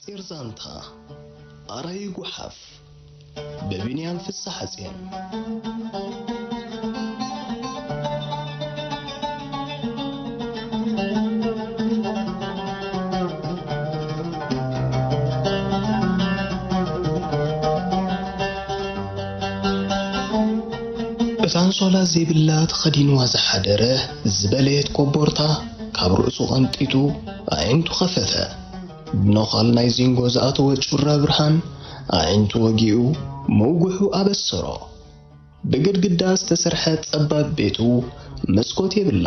ሓጺር ዛንታ፣ ኣራዪ ጓሓፍ፣ ብቢንያም ፍስሓጽዮን። እታ ኣንሶላ ዘይብላ ተኸዲንዋ ዝሓደረ ዝበለየት ኮቦርታ ካብ ርእሱ ቀንጢጡ ኣዒንቱ ኸፈተ። ብነዃል ናይ ዚንጎ ዝኣተወ ጩራ ብርሃን ኣዒንቱ ወጊኡ መውግሑ ኣበሰሮ። ብግድግዳ ዝተሰርሐ ጸባብ ቤቱ መስኮት የብላ።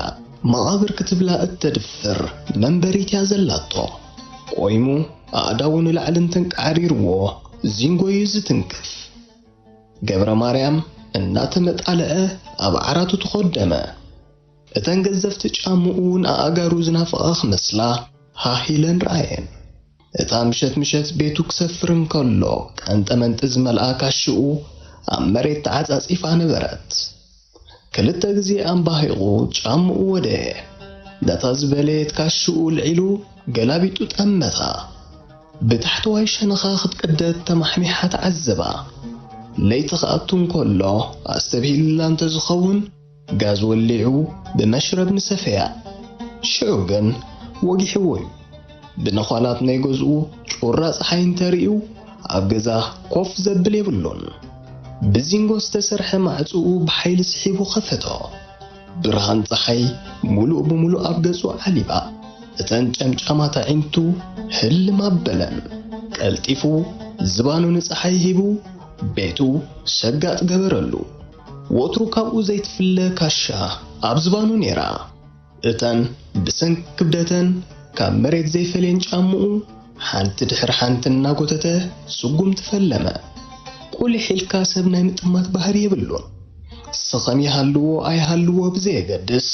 መቓብር ክትብላ እተድፍር መንበሪት እያ ዘላቶ። ቆይሙ ኣእዳዉ ንላዕሊ እንተንቃዕሪርዎ ዚንጎ እዩ ዝትንክፍ። ገብረ ማርያም እናተመጣልዐ ኣብ ዓራቱ ተኾደመ። እተን ገዘፍቲ ጫምኡ ንኣእጋሩ ዝናፍቓ ክመስላ ሃህ ኢለን ረኣየን። እታ ምሸት ምሸት ቤቱ ክሰፍር እንከሎ ቀንጠመንጢ ዝመልኣ ካሽኡ ኣብ መሬት ተዓጻጺፋ ነበረት። ክልተ ግዜ ኣምባሂቑ ጫምኡ ወደየ። ነታ ዝበለየት ካሽኡ ልዒሉ ገላቢጡ ጠመታ። ብታሕተዋይ ሸነኻ ክትቅደድ ተማሕሚሓ ተዓዘባ። ለይቲ ክኣቱ እንከሎ ኣስተብሂሉላ እንተዝኸውን ጋዝ ወሊዑ ብመሽረብ ምሰፈያ። ሽዑ ግን ወጊሕዎ እዩ። ብነዃላት ናይ ገዝኡ ጩራ ጸሓይ እንተርእዩ ኣብ ገዛ ኮፍ ዘብል የብሉን። ብዚንጎ ዝተሰርሐ ማዕጽኡ ብሓይሊ ስሒቡ ከፈቶ። ብርሃን ጸሓይ ሙሉእ ብሙሉእ ኣብ ገጹ ዓሊባ። እተን ጨምጫማት ኣዒንቱ ህልም ኣበለን። ቀልጢፉ ዝባኑ ንጸሓይ ሂቡ ቤቱ ሰጋጥ ገበረሉ። ወትሩ ካብኡ ዘይትፍለ ካሻ ኣብ ዝባኑ ነይራ። እተን ብሰንኪ ክብደተን ካብ መሬት ዘይፈልየን ጫምኡ ሓንቲ ድሕሪ ሓንቲ እናጎተተ ስጉምቲ ፈለመ። ቁሊሕ ኢልካ ሰብ ናይ ምጥማት ባህሪ የብሉን። ሰኸም ይሃልዎ ኣይሃልዎ ብዘየገድስ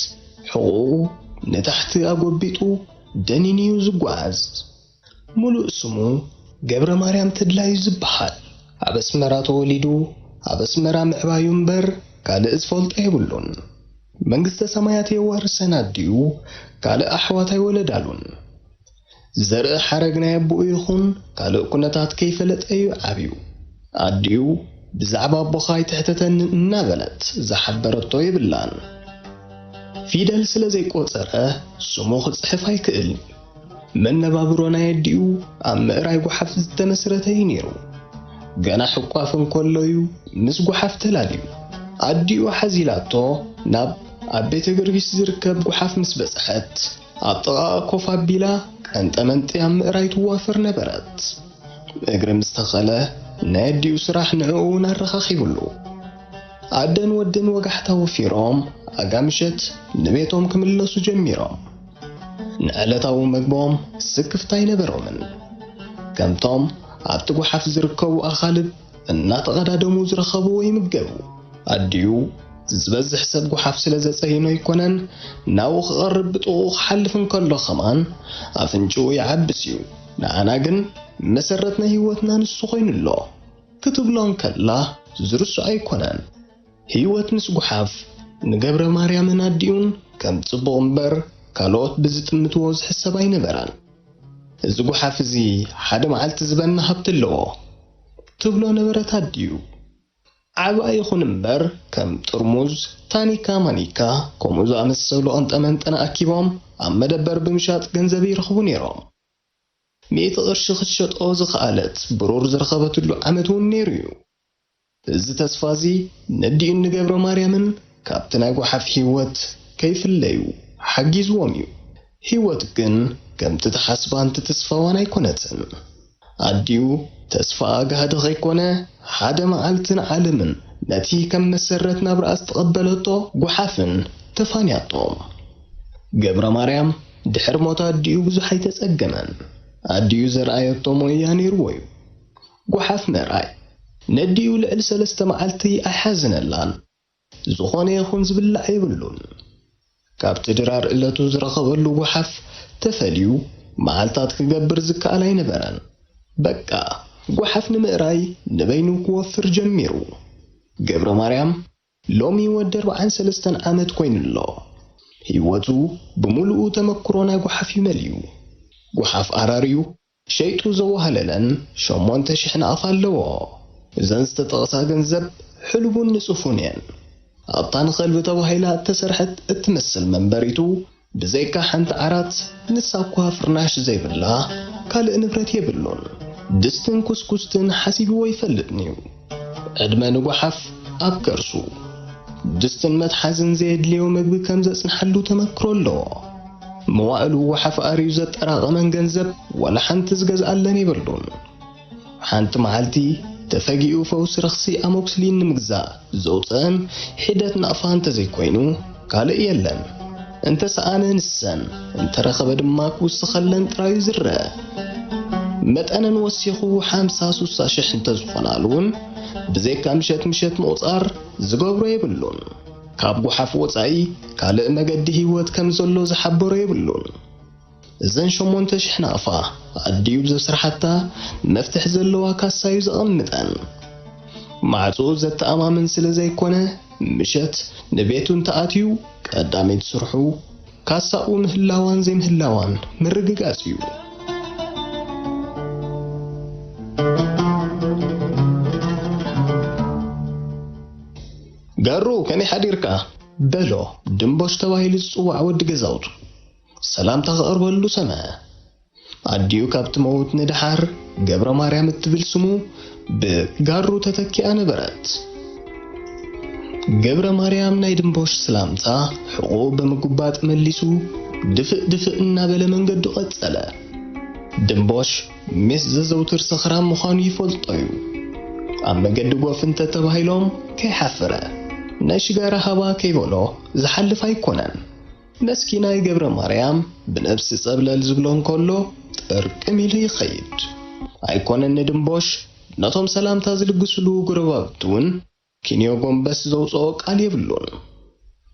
ሕቖኡ ንታሕቲ ኣጎቢጡ ደኒኑ እዩ ዝጓዓዝ። ሙሉእ ስሙ ገብረ ማርያም ተድላ እዩ ዝበሃል። ኣብ ኣስመራ ተወሊዱ ኣብ ኣስመራ ምዕባዩ እምበር ካልእ ዝፈልጦ የብሉን። መንግስተ ሰማያት የዋርሰን ኣዲኡ ካልእ ኣሕዋት ኣይወለዳሉን። ዘርኢ ሓረግ ናይ ኣቦኡ ይኹን ካልእ ኩነታት ከይፈለጠ እዩ ዓብዩ። ኣዲኡ ብዛዕባ ኣቦኻ ኣይትሕተተኒ እናበለት ዝሓበረቶ የብላን። ፊደል ስለ ዘይቆጸረ ስሙ ክጽሕፍ ኣይክእልን። መነባብሮ ናይ ኣዲኡ ኣብ ምእራይ ጓሓፍ ዝተመስረተ እዩ ነይሩ። ገና ሕቋፍ እንከሎ እዩ ምስ ጓሓፍ ተላልዩ። ኣዲኡ ሓዚላቶ ናብ ኣብ ቤተ ጊዮርጊስ ዝርከብ ጓሓፍ ምስ በጽሐት ኣብ ጥቓኣ ኮፍ ኣቢላ ቀንጠመንጢ ኣብ ምእራይ ትዋፈር ነበረት። እግሪ ምስ ተኸለ ናይ ኣዲኡ ስራሕ ንዕኡ እውን ኣረኻኺብሉ። ኣደን ወድን ወጋሕታ ወፊሮም ኣጋ ምሸት ንቤቶም ክምለሱ ጀሚሮም። ንዕለታዊ መግቦም ስክፍታ ኣይነበሮምን። ከምቶም ኣብቲ ጓሓፍ ዝርከቡ ኣኻልብ እናተቐዳደሙ ዝረኸብዎ ይምገቡ። ኣዲኡ ዝበዝሕ ሰብ ጓሓፍ ስለ ዘጸይኖ ኣይኮነን፣ ናብኡ ክቐርብ ብጥቕኡ ክሓልፍ እንከሎ ኸማን ኣፍንጭኡ ይዓብስ እዩ። ንዓና ግን መሰረት ናይ ህይወትና ንሱ ኮይኑ ኣሎ ክትብሎ እንከላ ዝርስዖ ኣይኮነን። ህይወት ምስ ጓሓፍ ንገብረ ማርያምን ኣዲኡን ከም ጽቡቕ እምበር ካልኦት ብዝጥምትዎ ዝሕሰብ ኣይነበረን። እዚ ጓሓፍ እዚ ሓደ መዓልቲ ዝበና ሃብቲ ኣለዎ ትብሎ ነበረት ኣዲኡ። ዓብኣ ይኹን እምበር ከም ጥርሙዝ፣ ታኒካ፣ ማኒካ ከምኡ ዝኣመሰሉ ቀንጠመንጠን ኣኪቦም ኣብ መደበር ብምሻጥ ገንዘብ ይረኽቡ ነይሮም። ሚእቲ ቅርሺ ክትሸጦ ዝኸኣለት ብሩር ዝረኸበትሉ ዓመት እውን ነይሩ እዩ። እዚ ተስፋ እዚ ነዲኡን ንገብረ ማርያምን ካብቲ ናይ ጓሓፍ ህይወት ከይፍለዩ ሓጊዝዎም እዩ። ህይወት ግን ከምቲ ትሓስባን ትትስፋዋን ኣይኮነትን። ኣዲኡ ተስፋኣ ጋህዲ ከይኮነ ሓደ መዓልትን ዓለምን ነቲ ከም መሰረት ናብርኣ ዝተቐበለቶ ጓሓፍን ተፋንያቶ። ገብረ ማርያም ድሕሪ ሞት ኣዲኡ ብዙሕ ኣይተጸገመን። ኣዲኡ ዘርኣየቶ ሞያ ነይርዎ እዩ። ጓሓፍ ምእራይ ነዲኡ ልዕሊ ሰለስተ መዓልቲ ኣይሓዘነላን። ዝኾነ ይኹን ዝብላዕ የብሉን። ካብቲ ድራር እለቱ ዝረኸበሉ ጓሓፍ ተፈልዩ መዓልታት ክገብር ዝከኣል ኣይነበረን። በቃ ጓሓፍ ንምእራይ ንበይኑ ክወፍር ጀሚሩ። ገብረ ማርያም ሎሚ ወዲ ኣርብዓን ሰለስተን ዓመት ኮይኑ ኣሎ። ህይወቱ ብምሉኡ ተመክሮ ናይ ጓሓፍ እዩ መሊኡ። ጓሓፍ ኣራርዩ ሸይጡ ዘዋህለለን ሸሞንተ ሽሕ ናቕፋ ኣለዎ። እዘን ዝተጠቕሳ ገንዘብ ሕሉቡን ንጹፉን እየን። ኣብታ ንኸልቢ ተባሂላ እተሰርሐት እትመስል መንበሪቱ ብዘይካ ሓንቲ ዓራት፣ ንሳ እኳ ፍርናሽ ዘይብላ፣ ካልእ ንብረት የብሉን። ድስትን ኩስኩስትን ሓሲብዎ ኣይፈልጥን እዩ። ዕድመ ንጓሓፍ ኣብ ከርሱ። ድስትን መትሓዝን ዘየድልዮ ምግቢ ከም ዘጽንሓሉ ተመክሮ ኣለዎ። መዋእሉ ጓሓፍ ኣርዩ ዘጠራቐመን ገንዘብ ዋላ ሓንቲ ዝገዝኣለን የብሉን። ሓንቲ መዓልቲ ተፈጊኡ ፈውሲ ረኽሲ ኣሞክስሊን ንምግዛእ ዘውፅአን ሒደት ናቕፋ እንተዘይኮይኑ ካልእ የለን። እንተሰኣነ ንሰን፣ እንተረኸበ ድማ ክውስኸለን ጥራዩ ዝረአ። መጠነን ወሲኹ ሓምሳ ሱሳ ሽሕ እንተዝኾናሉ እውን ብዘይካ ምሸት ምሸት ምቑፃር ዝገብሮ የብሉን። ካብ ጓሓፍ ወፃኢ ካልእ መገዲ ህይወት ከም ዘሎ ዝሓበሮ የብሉን። እዘን ሸሞንተ ሽሕ ናቕፋ ኣዲኡ ብዘስርሓታ መፍትሕ ዘለዋ ካሳዩ ዘቐምጠን። ማዕጾኡ ዘተኣማምን ስለ ዘይኮነ፣ ምሸት ንቤቱ እንተኣትዩ፣ ቀዳመይቲ ስርሑ ካሳኡ ምህላዋን ዘይምህላዋን ምርግጋጽ እዩ። "ገሩ፣ ከመይ ሓዲርካ?" በሎ ድምቦሽ ተባሂሉ ዝጽዋዕ ወዲ ገዛውቱ። ሰላምታ ክቕርበሉ ሰምዐ። ኣዲኡ ካብ ትመውት ንደሓር፣ ገብረ ማርያም እትብል ስሙ ብጋሩ ተተኪኣ ነበረት። ገብረ ማርያም ናይ ድምቦሽ ሰላምታ ሕቖኡ ብምጉባጥ መሊሱ፣ ድፍእ ድፍእ እናበለ መንገዱ ቀጸለ። ድምቦሽ ሜስ ዘዘውትር ሰኽራም ምዃኑ ይፈልጦ እዩ። ኣብ መገዲ ጎፍ እንተ ተባሂሎም ከይሓፈረ፣ ናይ ሽጋራ ሃባ ከይበሎ ዝሓልፍ ኣይኮነን። መስኪናይ ገብረ ማርያም ብነብሲ ጸብለል ዝብሎ እንከሎ ጥርቅም ኢሉ ይኸይድ። ኣይኮነን ንድምቦሽ፣ ነቶም ሰላምታ ዝልግስሉ ጎረባብቲ እውን ኪንዮ ጎንበስ ዘውጽኦ ቃል የብሉን።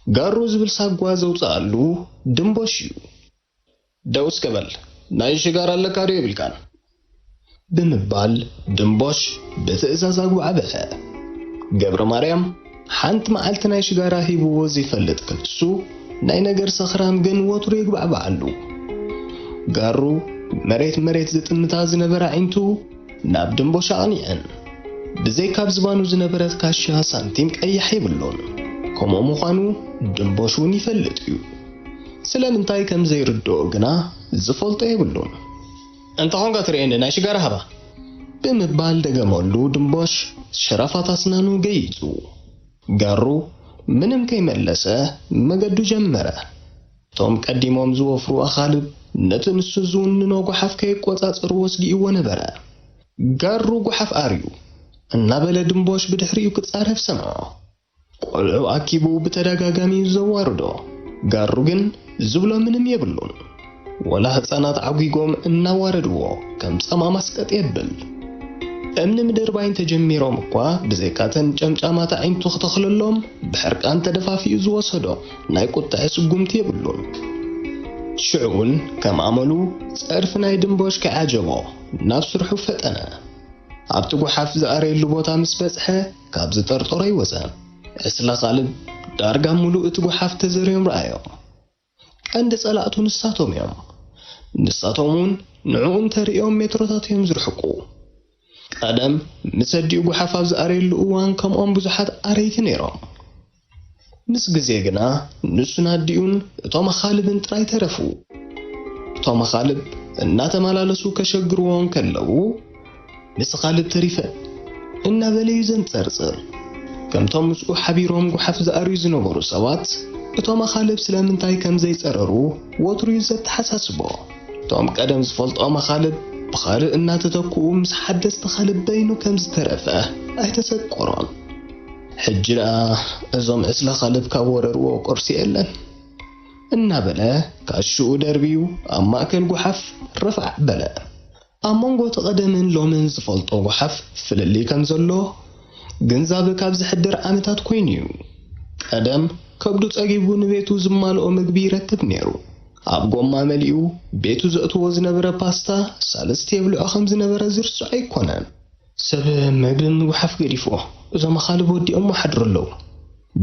ጋሩ ዝብል ሳጓ ዘውጽኣሉ ድምቦሽ እዩ። "ደው እስከ በል፣ ናይ ሽጋራ ኣለካ ዶ የብልካን?" ብምባል ድምቦሽ ብትእዛዝ ኣጉባዕብዐ። ገብረ ማርያም ሓንቲ መዓልቲ ናይ ሽጋራ ሂብዎ ዘይፈልጥ ክንሱ፣ ናይ ነገር ሰኽራም ግን ወትሩ የጉባዕብዓሉ። ጋሩ መሬት መሬት ዝጥምታ ዝነበራ ኣዒንቱ ናብ ድምቦሽ ኣቕኒዐን። ብዘይካብ ዝባኑ ዝነበረት ካሻ ሳንቲም ቀያሕ የብሉን። ከምኡ ምዃኑ ድምቦሽ እውን ይፈልጥ እዩ። ስለምንታይ ከም ዘይርድኦ ግና ዝፈልጦ የብሉን። "እንተ ኾንካ ትርእየኒ ናይ ሽጋራ ሃባ?" ብምባል ደገመሉ ድምቦሽ ሸራፋት ኣስናኑ ገይጹ። ጋሩ ምንም ከይመለሰ መገዱ ጀመረ። እቶም ቀዲሞም ዝወፍሩ ኣኻልብ ነቲ ንሱ ዝውንኖ ጓሓፍ ከየቆጻጸርዎ ስጊእዎ ነበረ። ጋሩ ጓሓፍ ኣርዩ እናበለ ድምቦሽ ብድሕሪኡ ክጻረፍ ሰምዖ። ቆልዑ ኣኪቡ ብተደጋጋሚ እዩ ዘዋርዶ። ጋሩ ግን ዝብሎ ምንም የብሉን። ወላ ህጻናት ዓጒጎም እናዋረድዎ ከም ጸማም ኣስቀጥ የብል። እምኒ ምድርባይ እንተጀሚሮም እኳ ብዘይካተን ጨምጫማት ኣዒንቱ ክተኽለሎም ብሕርቃን ተደፋፊኡ ዝወሰዶ ናይ ቁጥዐ ስጉምቲ የብሉን። ሽዑ እውን ከም ኣመሉ ጸርፊ ናይ ድንቦሽ ከይዓጀቦ ናብ ስርሑ ፈጠነ። ኣብቲ ጓሓፍ ዝኣረየሉ ቦታ ምስ በጽሐ ካብ ዝጠርጠሮ ኣይወጸን። ዕስለ ካልብ ዳርጋ ምሉእ እቲ ጓሓፍ ተዘርዮም ረኣዮም። ቀንዲ ጸላእቱ ንሳቶም እዮም። ንሳቶም እውን ንዕኡ እንተርእዮም ሜትሮታት እዮም ዝርሕቁ። ቀደም ምስ ኣዲኡ ጓሓፍ ኣብ ዝኣረየሉ እዋን ከምኦም ብዙሓት ኣረይቲ ነይሮም። ምስ ግዜ ግና ንሱን ኣዲኡን እቶም ኣኻልብን ጥራይ ተረፉ። እቶም ኣኻልብ እናተመላለሱ ከሸግርዎ እንከለዉ፣ "ምስ ኣኻልብ ተሪፈ" እናበለ እዩ ዘንጸርጽር። ከምቶም ምስኡ ሓቢሮም ጓሓፍ ዝኣርዩ ዝነበሩ ሰባት፣ እቶም ኣኻልብ ስለምንታይ ከም ዘይጸረሩ ወትሩ እዩ ዘተሓሳስቦ። እቶም ቀደም ዝፈልጦም ኣኻልብ ብኻልእ እናተተክኡ ምስ ሓደስቲ ኣኻልብ በይኑ ከም ዝተረፈ ኣይተሰቆሮን። ሕጂ ደኣ እዞም ዕስለ ካልብ ካብ ወረርዎ ቁርሲ የለን እናበለ ካሽኡ ደርብዩ ኣብ ማእከል ጓሓፍ ረፋዕ በለ። ኣብ መንጎ እቲ ቀደምን ሎምን ዝፈልጦ ጓሓፍ ፍልልይ ከም ዘሎ ግንዛበ ካብ ዝሕድር ዓመታት ኮይኑ እዩ። ቀደም ከብዱ ጸጊቡ ንቤቱ ዝማልኦ ምግቢ ይረክብ ነይሩ። ኣብ ጎማ መሊኡ ቤቱ ዘእትዎ ዝነበረ ፓስታ ሳልስቲ የብልዖ ከም ዝነበረ ዝርስዖ ኣይኮነን። ሰብ ምግብን ጓሓፍ ገዲፍዎ፣ እዞም ኣኻልብ ወዲኦሞ ሓድሩ ኣለዉ።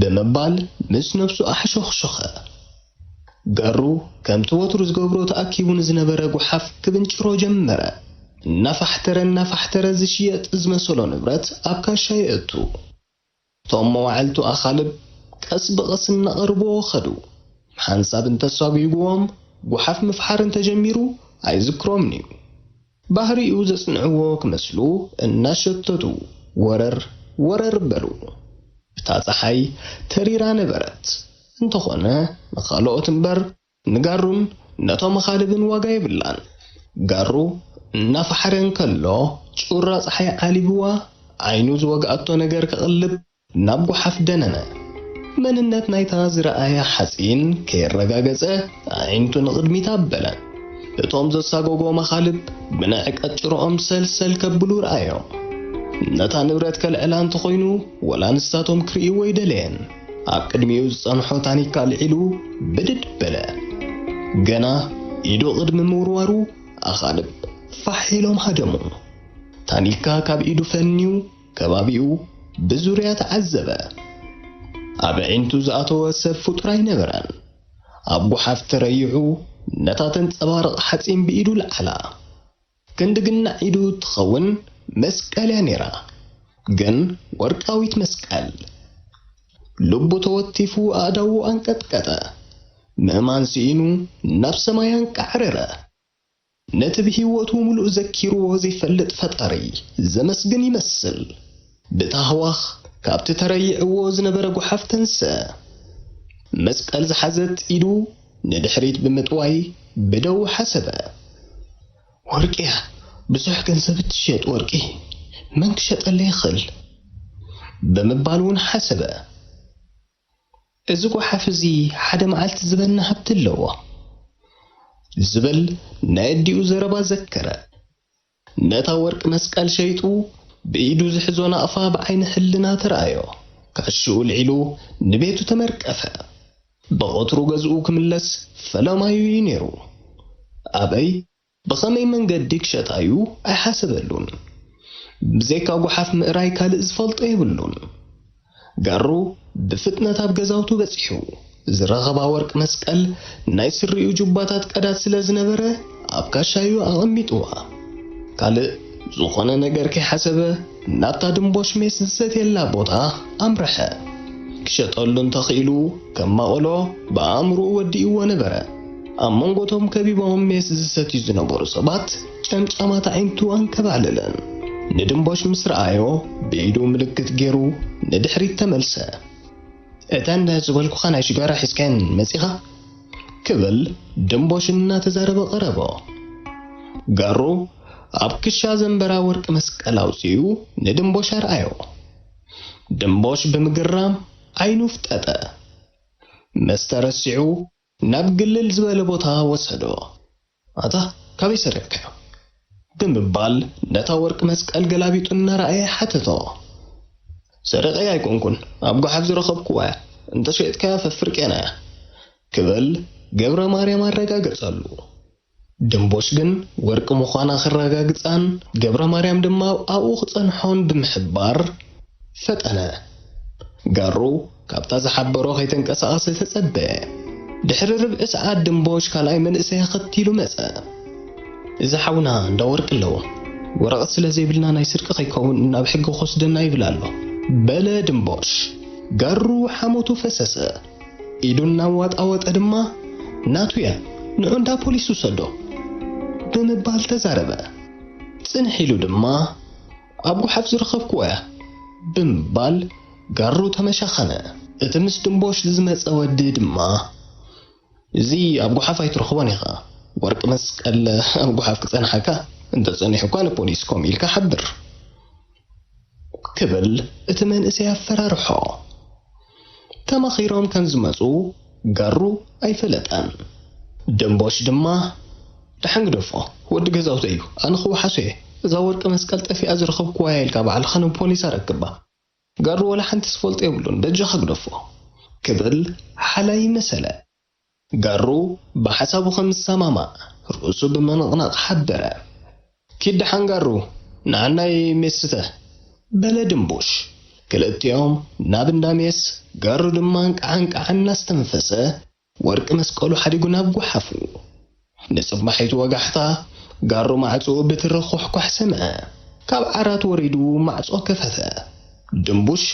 ብምባል ምስ ነብሱ ኣሕሾኽሾኸ። ገሩ ከምቲ ወትሩ ዝገብሮ ተኣኪቡ ንዝነበረ ጓሓፍ ክብንጭሮ ጀመረ። እናፋሕተረ እናፋሕተረ ዝሽየጥ ዝመሰሎ ንብረት ኣብ ካሻ የእቱ። እቶም መዋዕልቱ ኣኻልብ ቀስ ብቐስ እናቐርብዎ ኸዱ። ሓንሳብ እንተሳጒግዎም፣ ጓሓፍ ምፍሓር እንተጀሚሩ ኣይዝክሮምን እዩ። ባህሪኡ ዘጽንዕዎ ክመስሉ እናሸተቱ ወረር ወረር በሉ። እታ ጸሓይ ተሪራ ነበረት። እንተኾነ ንኻልኦት እምበር ንጋሩን ነቶም ኣኻልብን ዋጋ የብላን። ጋሩ እናፈሓረ እንከሎ ጩራ ጸሓይ ዓሊብዋ ዓይኑ ዝወግኣቶ ነገር ከቕልብ ናብ ጓሓፍ ደነነ። መንነት ናይታ ዝረኣያ ሓጺን ከየረጋገጸ ኣዒንቱ ንቕድሚት ኣበለ። እቶም ዘሳጎጎም ኣኻልብ ብንዕቀት ጭርኦም ሰልሰል ከብሉ ረኣዮም። ነታ ንብረት ከልዕላ እንተኾይኑ ወላ ንሳቶም ክርእይዎ ኣይደለየን። ኣብ ቅድሚኡ ዝጸንሖ ታኒካ ኣልዒሉ ብድድ በለ። ገና ኢዱ ቅድሚ ምውርዋሩ ኣኻልብ ፋሕ ኢሎም ሃደሙ። ታኒካ ካብ ኢዱ ፈንዩ ከባቢኡ ብዙርያ ተዓዘበ። ኣብ ኣዒንቱ ዝኣተወ ሰብ ፍጡር ኣይነበረን። ኣብ ጓሓፍ ተረይዑ ነታ ተንጸባርቕ ሓጺን ብኢዱ ለዓላ። ክንዲ ግናዕ ኢዱ ትኸውን መስቀል እያ ነይራ፣ ግን ወርቃዊት መስቀል። ልቡ ተወቲፉ ኣእዳዉ ኣንቀጥቀጠ። ምእማን ስኢኑ ናብ ሰማይ ኣንቃዕረረ። ነቲ ብህይወቱ ምሉእ ዘኪርዎ ዘይፈልጥ ፈጣሪ ዘመስግን ይመስል። ብታህዋኽ ካብቲ ተረይዕዎ ዝነበረ ጓሓፍ ተንስአ። መስቀል ዝሓዘት ኢዱ ንድሕሪት ብምጥዋይ ብደው ሓሰበ። "ወርቂ እያ፣ ብዙሕ ገንዘብ እትሸጥ ወርቂ፣ መን ክሸጠለይ ይኽእል?" ብምባል እውን ሓሰበ። "እዚ ጓሓፍ እዚ ሓደ መዓልቲ ዝበና ሃብቲ ኣለዎ" ዝብል ናይ ኣዲኡ ዘረባ ዘከረ። ነታ ወርቂ መስቀል ሸይጡ ብኢዱ ዝሕዞ ናቕፋ ብዓይኒ ሕልና ተረኣዮ። ካሽኡ ልዒሉ ንቤቱ ተመርቀፈ። ብቐትሩ ገዝኡ ክምለስ ፈለማዩ እዩ ነይሩ። ኣበይ ብኸመይ መንገዲ ክሸጣዩ ኣይሓሰበሉን። ብዘይካ ጓሓፍ ምእራይ ካልእ ዝፈልጦ የብሉን። ጋሩ ብፍጥነት ኣብ ገዛውቱ በጺሑ። ዝረኸባ ወርቂ መስቀል ናይ ስሪኡ ጁባታት ቀዳድ ስለ ዝነበረ ኣብ ካሻዩ ኣቐሚጥዋ። ካልእ ዝኾነ ነገር ከይሓሰበ ናብታ ድንቦሽ ሜስ ዝሰትየላ ቦታ ኣምርሐ። ክሸጠሉ እንተኽኢሉ ከማቕሎ ብኣእምሮኡ ወዲእዎ ነበረ። ኣብ መንጎቶም ከቢቦም ሜስ ዝሰትዩ ዝነበሩ ሰባት ጨምጫማት ኣዒንቱ ኣንከባለለን። ንድንቦሽ ምስ ረኣዮ ብኢዱ ምልክት ገይሩ ንድሕሪት ተመልሰ። "እተን ዝበልኩኻ ናይ ሽጋራ ሒዝካየን መጺኻ?" ክብል ድንቦሽ እናተዛረበ ቀረቦ። ጋሩ ኣብ ክሻ ዘንበራ ወርቂ መስቀል ኣውጺኡ ንድንቦሽ ኣርኣዮ። ድንቦሽ ብምግራም ዓይኑ ፍጠጠ። መስተ ረሲዑ ናብ ግልል ዝበለ ቦታ ወሰዶ። "ኣታ ካበይ ሰሪቕካዮ?" ብምባል ነታ ወርቂ መስቀል ገላቢጡ እናረኣየ ሓተቶ። "ሰሪቐያ ኣይኮንኩን፣ ኣብ ጓሓፍ ዝረኸብኩዋ እያ። እንተሸጥካያ ፈፍርቄና እያ" ክብል ገብረ ማርያም ኣረጋገጸሉ። ድንቦሽ ግን ወርቂ ምዃና ክረጋግጻን ገብረ ማርያም ድማ ኣብኡ ክጸንሖን ብምሕባር ፈጠነ። ጋሩ ካብታ ዝሓበሮ ከይተንቀሳቐሰ ተጸበየ። ድሕሪ ርብዒ ሰዓት ድንቦሽ ካልኣይ መንእሰይ ኣኸቲሉ መጸ። "እዚ ሓውና እንዳ ወርቂ ኣለዎ። ወረቐት ስለ ዘይብልና ናይ ስርቂ ከይከውን ናብ ሕጊ ክወስደና ይብል ኣሎ" በለ ድንቦሽ። ጋሩ ሓሞቱ ፈሰሰ። ኢዱ እናዋጣወጠ ድማ "ናቱ እያ፣ ንዑ እንዳ ፖሊስ ውሰዶ" ብምባል ተዛረበ። ጽንሕ ኢሉ ድማ "ኣብ ጓሓፍ ዝረኸብኩዋ እያ" ብምባል ጋሩ ተመሻኸነ። እቲ ምስ ድንቦሽ ዝመጸ ወዲ ድማ "እዚ ኣብ ጓሓፍ ኣይትረኽቦን ኢኻ፣ ወርቂ መስቀል ኣብ ጓሓፍ ክጸንሓካ እንተጸኒሑ እኳ ንፖሊስ ከምኡ ኢልካ ሓብር" ክብል እቲ መንእሰይ ኣፈራርሖ። ተማኺሮም ከም ዝመጹ ጋሩ ኣይፈለጠን። ድንቦሽ ድማ "ደሓን ግደፎ፣ ወዲ ገዛውተይ እዩ፣ ኣነ ክወሓሶ እየ። እዛ ወርቂ መስቀል ጠፊኣ ዝረኸብኩዋ እያ ኢልካ ባዕልኻ ንፖሊስ ኣረክባ። ጋሩ ወላ ሓንቲ ዝፈልጦ የብሉን፣ በጃኻ ግደፎ" ክብል ሓላይ መሰለ። ጋሩ ብሓሳቡ ከም ዝሰማማዕ ርእሱ ብምንቕናቕ ሓበረ። "ኪድ ደሓን ጋሩ፣ ንዓናይ ሜስ ስተ" በለ ድንቡሽ። ክልቲኦም ናብ እንዳ ሜስ፣ ጋሩ ድማ እንቃዕ እንቃዕ እናስተንፈሰ ወርቂ መስቀሉ ሓዲጉ ናብ ጓሓፉ። ንጽባሒቱ ወጋሕታ ጋሩ ማዕጾኡ ብትሪ ኹሕኳሕ ሰምዐ። ካብ ዓራት ወሪዱ ማዕጾ ከፈተ። ድንቡሽ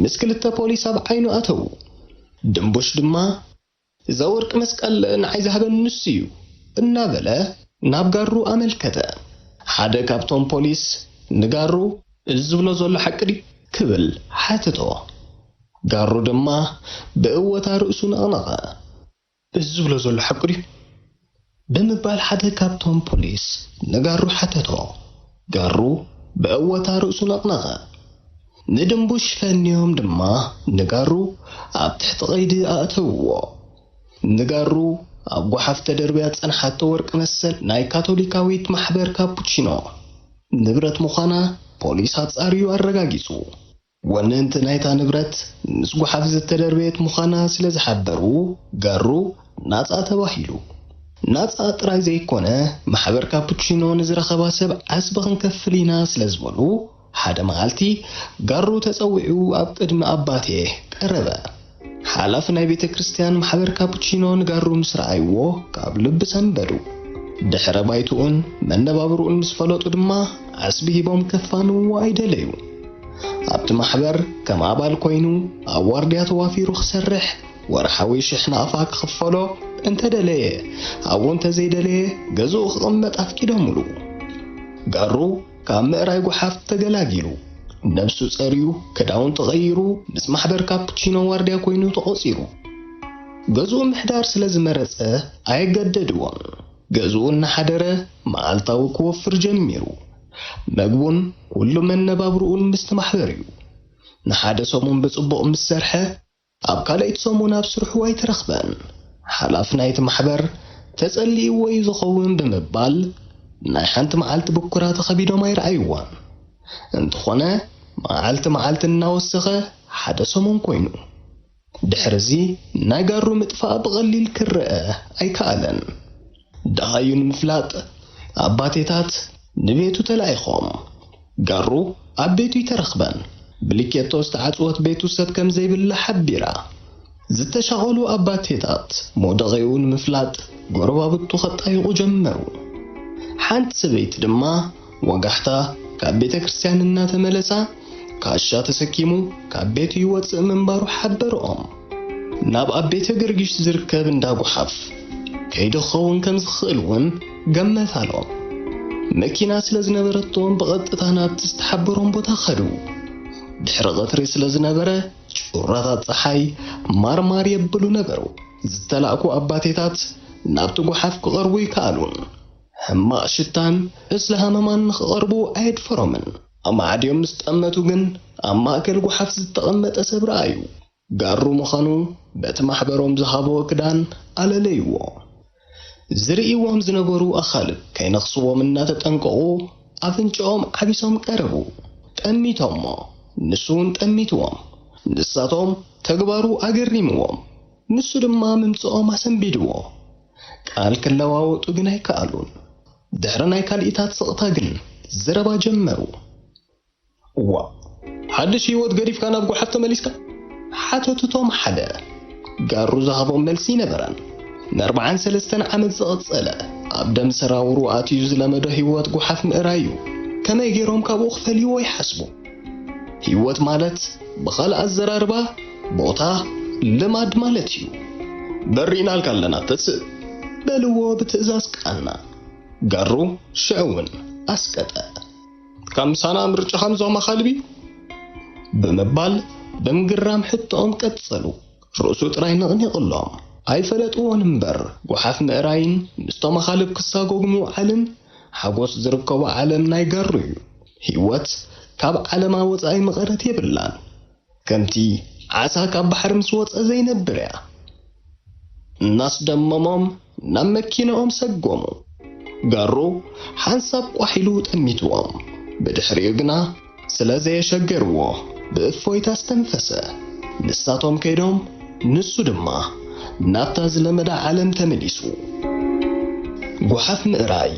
ምስ ክልተ ፖሊስ ኣብ ዓይኑ ኣተዉ። ድንቡሽ ድማ፣ "እዛ ወርቂ መስቀል ንዓይ ዝሃበኒ ንሱ እዩ" እናበለ ናብ ጋሩ ኣመልከተ። ሓደ ካብቶም ፖሊስ ንጋሩ፣ "እዚ ዝብሎ ዘሎ ሓቂ ድዩ?" ክብል ሓተቶ። ጋሩ ድማ ብእወታ ርእሱ ነቕነቐ። "እዚ ዝብሎ ዘሎ ሓቂ ድዩ?" ብምባል ሓደ ካብቶም ፖሊስ ንጋሩ ሓተቶ። ጋሩ ብእወታ ርእሱ ነቕነቐ። ንድንቡሽ ፈንዮም ድማ ንጋሩ ኣብ ትሕቲ ቀይዲ ኣእተውዎ። ንጋሩ ኣብ ጓሓፍ ተደርብያ ዝጸንሓቶ ወርቂ መሰል ናይ ካቶሊካዊት ማሕበር ካፑቺኖ ንብረት ምዃና ፖሊስ ኣጻርዩ ኣረጋጊጹ። ወነንቲ ናይታ ንብረት ምስ ጓሓፍ ዝተደርበየት ምዃና ስለ ዝሓበሩ፣ ጋሩ ናጻ ተባሂሉ። ናጻ ጥራይ ዘይኮነ፣ ማሕበር ካፑቺኖ ንዝረኸባ ሰብ ዓስቢ ክንከፍል ኢና ስለ ዝበሉ፣ ሓደ መዓልቲ ጋሩ ተጸዊዑ ኣብ ቅድሚ ኣባቴ ቀረበ። ሓላፊ ናይ ቤተ ክርስቲያን ማሕበር ካፑቺኖ ንጋሩ ምስ ረኣይዎ ካብ ልቢ ሰንበዱ። ድሕረ ባይትኡን መነባብርኡን ምስ ፈለጡ ድማ ዓስቢ ሂቦም ከፋንውዎ ኣይደለዩ። ኣብቲ ማሕበር ከም ኣባል ኮይኑ ኣብ ዋርድያ ተዋፊሩ ክሰርሕ፣ ወርሓዊ ሽሕ ናቕፋ ክኽፈሎ፣ እንተደለየ ኣብኡ እንተዘይደለየ ገዝኡ ክቕመጥ ኣፍቂዶምሉ። ጋሩ ካብ ምእራይ ጓሓፍ ተገላጊሉ፣ ነብሱ ጸርዩ፣ ክዳውንቱ ቀይሩ፣ ምስ ማሕበር ካፑቺኖ ዋርድያ ኮይኑ ተቖጺሩ። ገዝኡ ምሕዳር ስለ ዝመረጸ ኣየገደድዎን። ገዝኡ እናሓደረ መዓልታዊ ክወፍር ጀሚሩ። መግቡን ኩሉ መነባብርኡን ምስቲ ማሕበር እዩ። ንሓደ ሰሙን ብጽቡቕ ምስ ሰርሐ፣ ኣብ ካልኣይቲ ሰሙን ኣብ ስርሑ ኣይተረኽበን። ሓላፊ ናይቲ ማሕበር ተጸሊእዎ እዩ ዝኸውን ብምባል ናይ ሓንቲ መዓልቲ ብኩራት ከቢዶም ኣይረኣይዎን። እንተኾነ መዓልቲ መዓልቲ እናወሰኸ ሓደ ሰሙን ኮይኑ። ድሕርዚ ናይ ጋሩ ምጥፋእ ብቐሊል ክረአ ኣይከኣለን። ደሃዩ ንምፍላጥ ኣባቴታት ንቤቱ ተላኢኾም። ጋሩ ኣብ ቤቱ ኣይተረኽበን። ብሊኬቶ ዝተዓጽወት ቤቱ ሰብ ከም ዘይብላ ሓቢራ። ዝተሻቐሉ ኣባቴታት መውደቒኡ ንምፍላጥ ጎረባብቱ ከጣይቑ ጀመሩ። ሓንቲ ሰበይቲ ድማ ወጋሕታ ካብ ቤተ ክርስቲያን እናተመለሳ ካሻ ተሰኪሙ ካብ ቤቱ ይወጽእ ምንባሩ ሓበርኦም። ናብ ኣብ ቤተ ገርጊሽ ዝርከብ እንዳ ጓሓፍ ከይዱ ክኸውን ከም ዝኽእል እውን ገመታሎም። መኪና ስለ ዝነበረቶም ብቐጥታ ናብቲ ዝተሓበሮም ቦታ ከዱ። ድሕሪ ቐትሪ ስለ ዝነበረ ጩራታት ጸሓይ ማርማር የብሉ ነበሩ። ዝተላእኩ ኣባቴታት ናብቲ ጓሓፍ ክቐርቡ ይከኣሉን። ሕማቕ ሽታን እስለ ሃመማን ንኽቐርቡ ኣየድፈሮምን። ኣብ ማዕድዮም ምስ ጠመቱ ግን ኣብ ማእከል ጓሓፍ ዝተቐመጠ ሰብ ረኣዩ። ጋሩ ምዃኑ በቲ ማሕበሮም ዝሃቦ ክዳን ኣለለይዎ። ዝርእይዎም ዝነበሩ ኣኻልብ ከይነኽስዎም እናተጠንቀቑ ኣፍንጫኦም ዓቢሶም ቀረቡ። ጠሚቶሞ፣ ንሱ እውን ጠሚትዎም። ንሳቶም ተግባሩ ኣገሪምዎም። ንሱ ድማ ምምጽኦም ኣሰንቢድዎ። ቃል ክለዋወጡ ግን ኣይከኣሉን። ድሕሪ ናይ ካልኢታት ስቕታ ግን ዘረባ ጀመሩ። "እዋ፣ ሓድሽ ህይወት ገዲፍካ ናብ ጓሓፍ ተመሊስካ?" ሓተቱ እቶም ሓደ። ጋሩ ዝሃቦም መልሲ ኣይነበረን። ንኣርባዓን ሰለስተን ዓመት ዝቐጸለ ኣብ ደም ሰራውሩ ኣትዩ ዝለመዶ ህይወት ጓሓፍ ምእራይ እዩ። ከመይ ገይሮም ካብኡ ክፈልይዎ ይሓስቡ? ህይወት ማለት ብኻልእ ኣዘራርባ ቦታ ልማድ ማለት እዩ። "በሪእናልካ ኣለና፣ ተስእ!" በልዎ ብትእዛዝ ቃና። ጋሩ ሽዑ እውን ኣስቀጠ። "ካብ ምሳና ምርጫኻ ምዞም ኣኻልብ እዩ?" ብምባል ብምግራም ሕቶኦም ቀጸሉ። ርእሱ ጥራይ ነቕኒቕሎም። ኣይፈለጥዎን እምበር፣ ጓሓፍ ምእራይን ምስቶም ኣኻልብ ክሳጎግ ምውዓልን ሓጎስ ዝርከቦ ዓለም ናይ ጋሩ እዩ። ህይወት ካብ ዓለማ ወጻኢ መቐረት የብላን። ከምቲ ዓሳ ካብ ባሕሪ ምስ ወጸ ዘይነብር እያ። እናስደመሞም ናብ መኪናኦም ሰጎሙ። ጋሩ ሓንሳብ ቋሕ ኢሉ ጠሚትዎም። ብድሕሪኡ ግና ስለ ዘየሸገርዎ ብእፎይታ ኣስተንፈሰ። ንሳቶም ከይዶም፣ ንሱ ድማ ናብታ ዝለመዳ ዓለም ተመሊሱ። ጓሓፍ ምእራይ